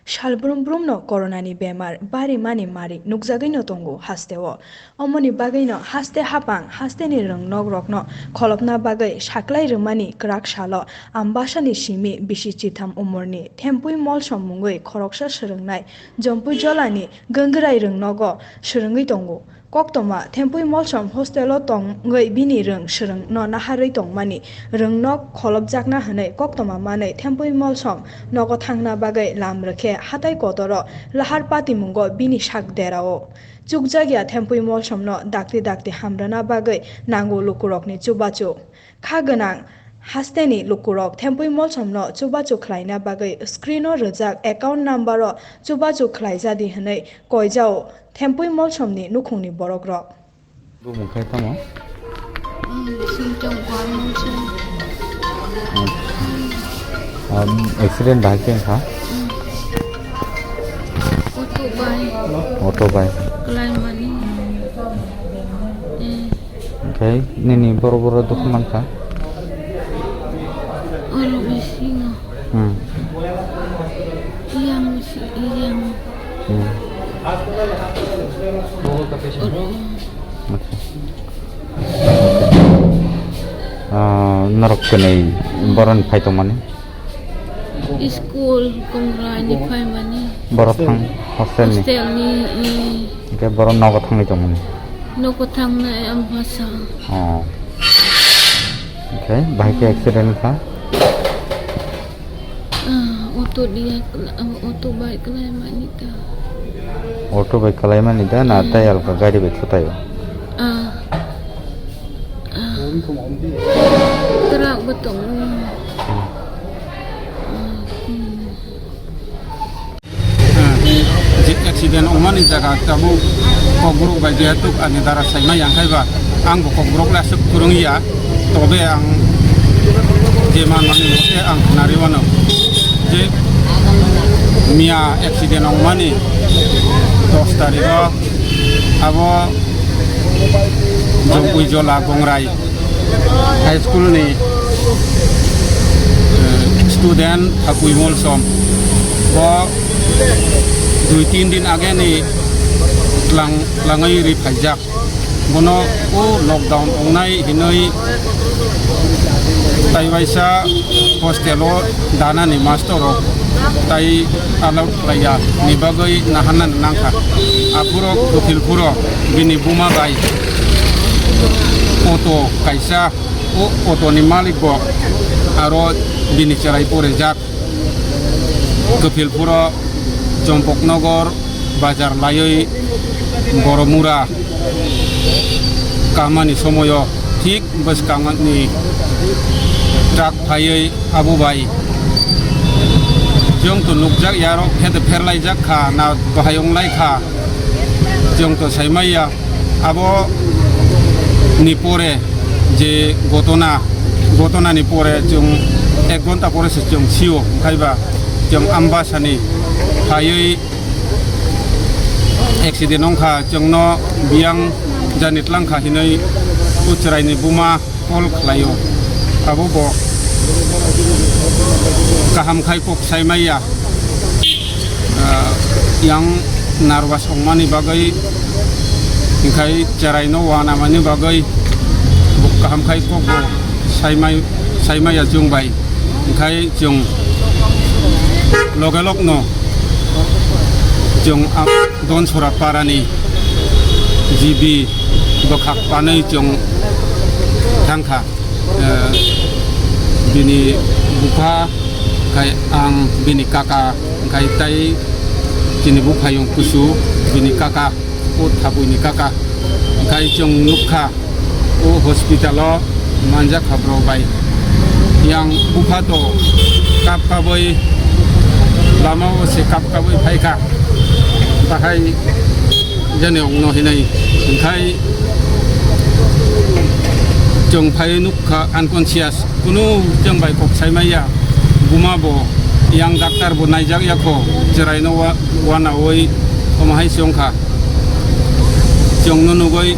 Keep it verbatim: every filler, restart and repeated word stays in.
Salbrum brumno coronani bemar barimani mari nukjagwino tongo hasteo. Omoni bagwino haste hapang hasteni rwngnok rokno kholopna bagwi saklai rwmani kwrak salo Ambasani simi bisi chitham umorni Thempui Molsom mungwi khoroksa swrwngnai Jompui Jolani Gangrai rwngnogo swrwngwi tongo. Koktwma Thempui Molsom hostel-o tongwi bini rwng swrwngno naharwi tongmani rwngnok kholopjakna hwnwi koktwma manwi Thempui Molsom nogo thangna bagwi lam rwkhe hatai kotoro lahar patimungo bini sak derao. Chukjakya Thempui Molsomno dakti dakti hamrwna bagwi nango lukurokni chubachu. Kha gwnang hasteni lukurok Thempui Molsomno chubachu khlaina bagwi screen-o rwjak account number-o chubachu khlaijadi hwnwi koijao Thempui Molsomni nukhungni borokrok. Bumung khe tamo? Sintong Kuan Molsom. Accident bahai khe wngkha? Auto bai. Auto bai. Kalaimani. Eh. Oke, nini boro boro dukhu mankha? Oro bisingo. Hmm. Yang si, yang. Hmm. Oro. Acha. Ah, norok kwnwi boroni phai tongmani? School Kongraini phaimani. Borok thang hostel ni? Hostel ni, mm. Hwnkhe borok nogo thangwi tongmani? Nogo thangnai ang bwsa. Oh. Hwnkhe bahai khe accident wngkha? Ah, auto dia kla-, auto bai kalaimani ta. Auto bai kalaimani da na? Mm. Tai alka gari bai thutai o? Ah. Ah. Truck bo tongo. Hmm. Ah, hmm. Ah, je accident wngmani jaga tabuk kokborok bai jehetu ani dara saimai yang kaiba, ang bo kokborok le aswk kwrwng ya, tobe ang je manmani mote ang khnari wano je miya accident wngmani dos tarikh o abo Jongpui Jola Gongrai High School ni, eh, student Thapui Molsom. Bo dui tin din age ni tlang, tlangwi ri phaijak. Bono o lockdown wngnai hinwi tai waisa hostel o danani master rok tai allowed khlaiya ni bagwi naharna nangkha. Aphuru Kapilpur o bini buma bai auto kaisa, o auto ni malik bo aro bini chwrai porijak. Kapilpur o Chompoknagar bazar laiwi Boromura kahmani somoyo thik bwskangni truck phaiwi abo bai chwng to nukjak yarok khe to pherlaijak kha na bahai wnglai kha, chwng to saimaiya. Abo ni pore je gotona, gotona ni pore chwng ek ghonta pore se chwng sio, hwnkhe ba chwng Ambasani phaiwi accident wngkha, chwngno biyang jani twlangkha hinwi o chwraini buma call khlaio. Abo bo kaham khai kok saimaiya. Ah, yang nervous wngmani bagwi, hwnkhe chwraino uanamani bagwi bo kaham khai kok bo saimai, saimaiya chwng bai. Hwnkhe chwng loge logno chwng a-, Donsora parani G B bwkhak panwi chwng thangkha. Eh, bini bupha khai ang bini kaka khai tai chini buphayung kusu bini kaka o thapuini kaka khai chwng nukha o hospital o manjakha borok bai yang bupha to kap kabwi lama o se kap kabwi phaikha bahai jani ongno hinai hwnkhe chwng phai nukha unconscious, kunu chwng bai kok saimaiya, buma bo yang doctor bo naijak yakho, chwraino wa-, wanaui omo hai se wngkha, chwngno nugui